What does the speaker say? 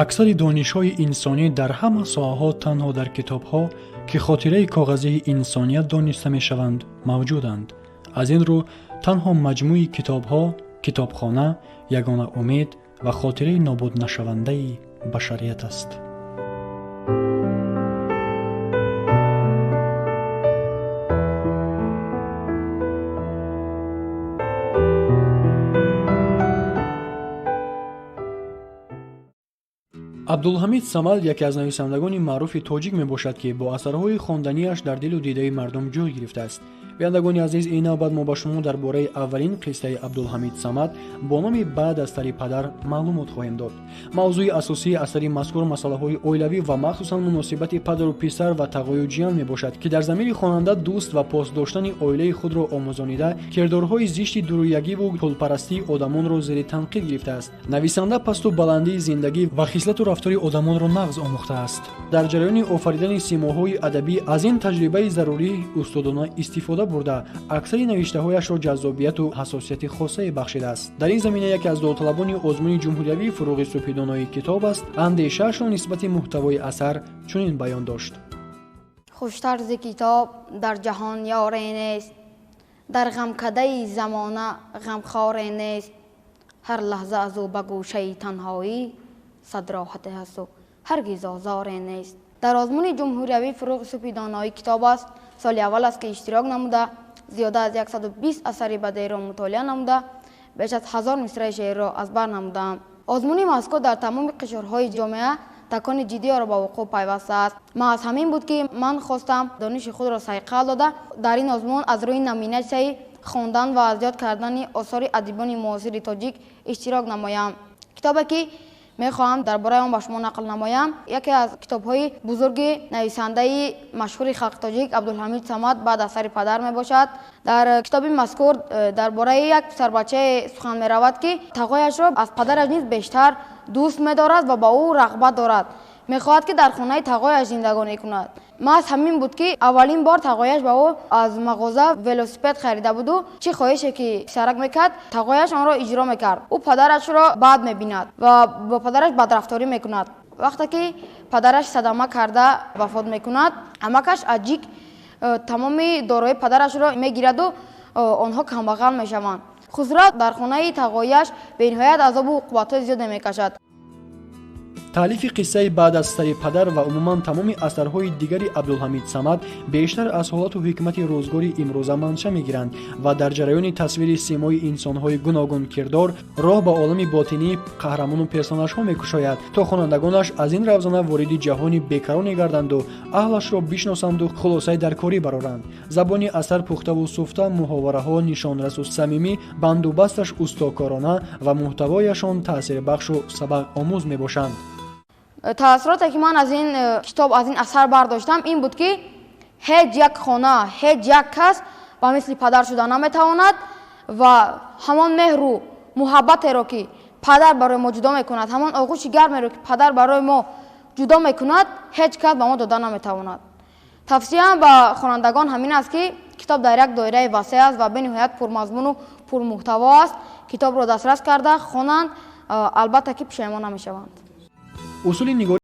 Аксари донишҳои инсонӣ дар ҳама соҳаҳо танҳо дар китобҳо, ки хотираи коғазии инсоният дониста мешаванд, мавҷуданд. Аз ин рӯ танҳо маҷмӯи китобҳо, китобхона ягона умед ва хотираи нобуднашавандаи башарият аст. Абдулҳамид Самад яке аз нависандагони маъруфи тоҷик мебошад, ки бо асарҳои хонданиаш дар дилу дидаи мардум ҷой гирифтааст. Бинандагони азиз, ин навбат мо ба шумо дар бораи аввалин қиссаи Абдулҳамид Самад бо номи «Баъд аз сари падар» маълумот хоҳем дод. Мавзӯи асосии асари мазкур масъалаҳои оилавӣ ва махсусан муносибати падару писар ва тағою ҷиян мебошад, ки дар замири хонанда дӯст ва пос доштани оилаи худро омӯзонида, кирдорҳои зишти дурӯягиву пулпарастии одамонро зери танқид гирифтааст. Нависанда пасту баландии зиндагӣ ва хислату рафтори одамонро нағз омӯхтааст. Дар ҷараёни офаридани симоҳои адабӣ аз ин таҷрибаи зарурӣ устодона истифода бурда, аксари навиштаҳояшро ҷаззобияту ҳассосияти хосае бахшидааст. Дар ин замина яке аз довталабони озмуни ҷумҳуриявии «Фурӯғи субҳи донои китоб» аст, андешаашро нисбати муҳтавои асар чунин баён дошт. Хуштарзи китоб дар ҷаҳон ёре нест, дар ғамкадаи замона ғамхоре нест. Ҳар лаҳза аз ӯ ба гӯшаи танҳоӣ сад роҳате ҳасту ҳаргиз озоре нест. Дар озмуни ҷумҳуриявии «Фурӯғи субҳи донои китоб» аст, соли аввал аст, ки иштирок намуда, зиёда аз 120 асари бадеиро мутолиа намуда, беш аз 1000 мисраи шеърро аз бар намудаам. Озмуни мазкур дар тамоми қишрҳои ҷомеа такони ҷиддиро ба вуқӯъ пайвастааст. Маҳз ҳамин буд, ки ман хостам дониши худро сайқал дода, дар ин озмун аз рӯи номинатсияи хондан ва аз ёд кардани осори адибони муосири тоҷик иштирок намоям. Китобе, ки мехоҳам дар бораи он ба шумо нақл намоям, яке аз китобҳои бузурги нависандаи машҳури халқи тоҷик Абдулҳамид Самад «Баъд аз сари падар» мебошад. Дар китоби мазкур дар бораи як писарбачае сухан меравад, ки тағояшро аз падараш низ бештар дӯст медорад ва ба ӯ рағбат дорад, мехоҳад, ки дар хонаи тағояш зиндагонӣ кунад. Маҳз ҳамин буд, ки аввалин бор тағояш ба ӯ аз мағоза велосипед харида буду чӣ хоҳише, ки писарак мекард, тағояш онро иҷро мекард. Ӯ падарашро бад мебинад ва бо падараш бадрафторӣ мекунад. Вақте ки падараш садама карда вафот мекунад, амакаш аҷик тамоми дорои падарашро мегираду онҳо камбағал мешаванд. Хусрав дар хонаи тағояш бениҳоят азобу уқубатҳои зиёде мекашад. Таълифи қиссаи «Баъд аз сари падар» ва умуман тамоми асарҳои дигари Абдулҳамид Самад бештар аз ҳолату ҳикмати рӯзгори имрӯза манша мегиранд ва дар ҷараёни тасвири симои инсонҳои гуногункирдор роҳ ба олами ботинии қаҳрамону персонажҳо мекушояд, то хонандагонаш аз ин равзана вориди ҷаҳони бекароне гарданду аҳлашро бишносанду хулосаи даркорӣ бароранд. Забони асар пухтаву суфта, муҳовараҳо нишонрасу самимӣ, бандубасташ устокорона ва муҳтавояшон таъсирбахшу сабақомӯз мебошанд. Таассуроте, ки ман аз ин китоб, аз ин асар бардоштам, ин буд, ки ҳеҷ як хона, ҳеҷ як кас ба мисли падар шуда наметавонад ва ҳамон меҳру муҳаббатеро, ки падар барои мо ҷудо мекунад, ҳамон оғӯши гармеро, ки падар барои мо ҷудо мекунад, ҳеҷ кас ба мо дода наметавонад. Тавсияам ба хонандагон ҳамин аст, ки китоб дар як доираи васеъ аст ва бениҳоят пурмазмуну пурмуҳтаво аст. Китобро дастрас карда хонанд, албатта ки пушаймон намешаванд. Усули нигорӣ.